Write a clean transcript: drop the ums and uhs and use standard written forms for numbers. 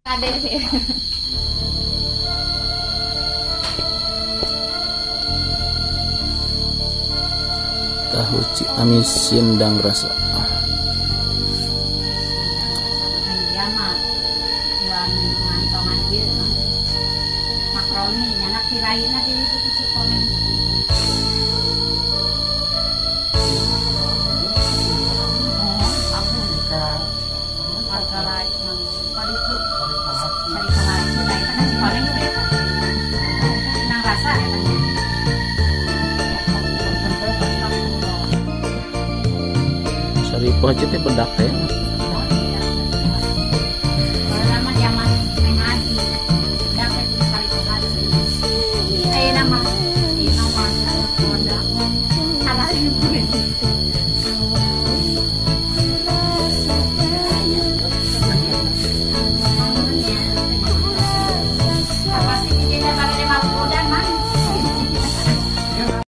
Ada sih. Tahu Ciamis Sindang Rasa. Ya mah ngantongan ieu makroni nyanak tiraina di ditu si Cikoneng. Oh, ampun ka. Warga itu sari palasi eta kan Cikoneng teh eta. Sindang Rasa eta. Saripah teh bedak teh.